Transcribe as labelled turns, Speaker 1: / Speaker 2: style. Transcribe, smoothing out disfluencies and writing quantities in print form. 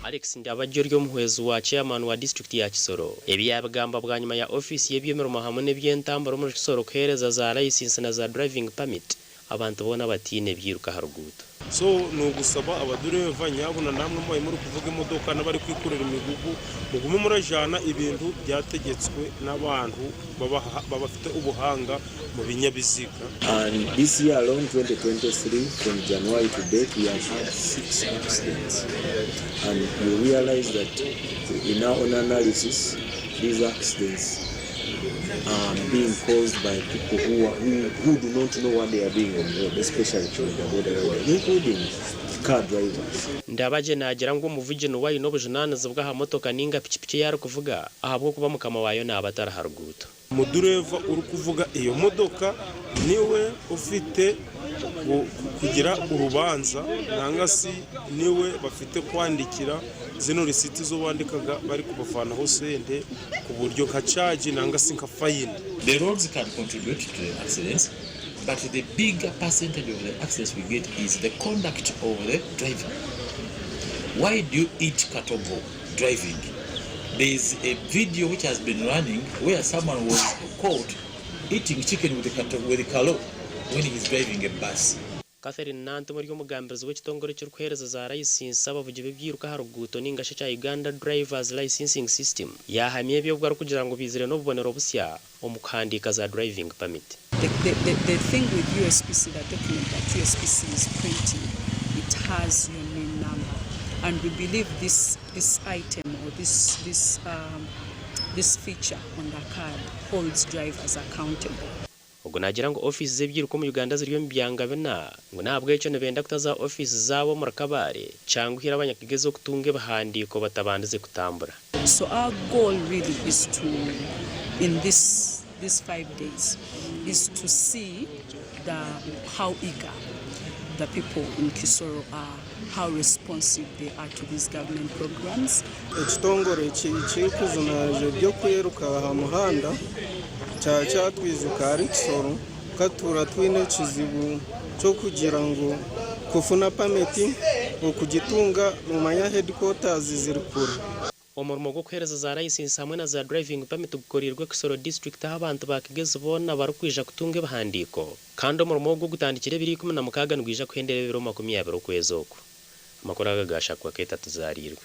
Speaker 1: Alex Ndabagye ori omuhwezi wa Chairman wa disiturikiti ya Kisoro. Ebi yaabigamba bwanyima ya ofiisi y'eby'emirimo hamwe n'eby'entambura omuri Kisoro kuheereza za layisinsi na za driving permit abantu boona abataine byiruka aha ruguuto.
Speaker 2: So nogusaba abadureva nyabuna namwe mubaye muri kuvuga emotoka nabari kwikorera emigugu mugume murajana ebintu byategetswe nabantu babafite obuhanga mubinyabiziga.
Speaker 3: And this year alone 2023 from January to date we have had 6 accidents and you realize that in our own analysis these accidents are being caused by people who, are, who, who do not know what they are doing on the road, especially boda boda riders, including car drivers.
Speaker 1: Ndabagye naagira ngu omuvugi niwe aine obujunaanizibwa aha motoka ninga pikipiki ei arikuvuga ahabw'okuba mukama waayo naaba atari aha ruguuto.
Speaker 2: Omudureva orikuvuga eyo motoka niwe ofite kugira orubanja nanga shi niwe bafite kwandikira zino risiti zo bandikaga barikubavanaho sente kuburyo nka charge nanga shi nka fayini.
Speaker 4: The roads can contribute to the accidents but the bigger percentage of the accidents we get is the conduct of the driver. Why do you eat katogo driving? There is a video which has been running where someone was caught eating chicken with with kalo when he is driving a bus.
Speaker 1: Catherine Nantume ori omugambirizi w'ekitongore ekirikuheereza za layisinsi abavugi b'ebyiruka aha ruguuto ninga shi ekya Uganda Drivers Licensing System yaahamya ebi obwo arikugira ngu baizire n'obubonero busya omu kuhandiika za driving permit.
Speaker 5: The, the, the, the thing with USPC, the document that USPC is printing, it has your NIN number. And we believe this, this item or this, this, this feature on the card holds drivers accountable.
Speaker 1: Ogu naagira ngu ofiisi z'ebyiruka omu Uganda ziri omu byanga bina ngu n'ahabw'ekyo nibenda kuta za ofiisi zaabo omuri Kabale kyanguhire abanyakigezi okutunga ebihandiiko batabandize kutambura.
Speaker 5: So our goal really is to, in this, these 5 days, is to see the, how eager the people in Kisoro are, how responsive they are to these government programs.
Speaker 6: Ekitongore kirikujunaanizibwa eby'okwiruka aha muhanda kyatwijuka ahari Kisoro katuura twine ekizibu ky'okugira ngu kufuna pamiti okugitunga noomanya headquarters ziri kure.
Speaker 1: Omurimo gw'okuheereza za layisinsi hamwe na za driving permit gukoreirwe Kisoro district ahu abantu ba Kigezi boona barikwija kutunga ebihandiiko kandi omurimo ogu ogutandikire ebiro 16 nigwija kuhendera ebiro 20 okwezi oku. Amakuru aga gashakwa Keeta Tuzarirwe.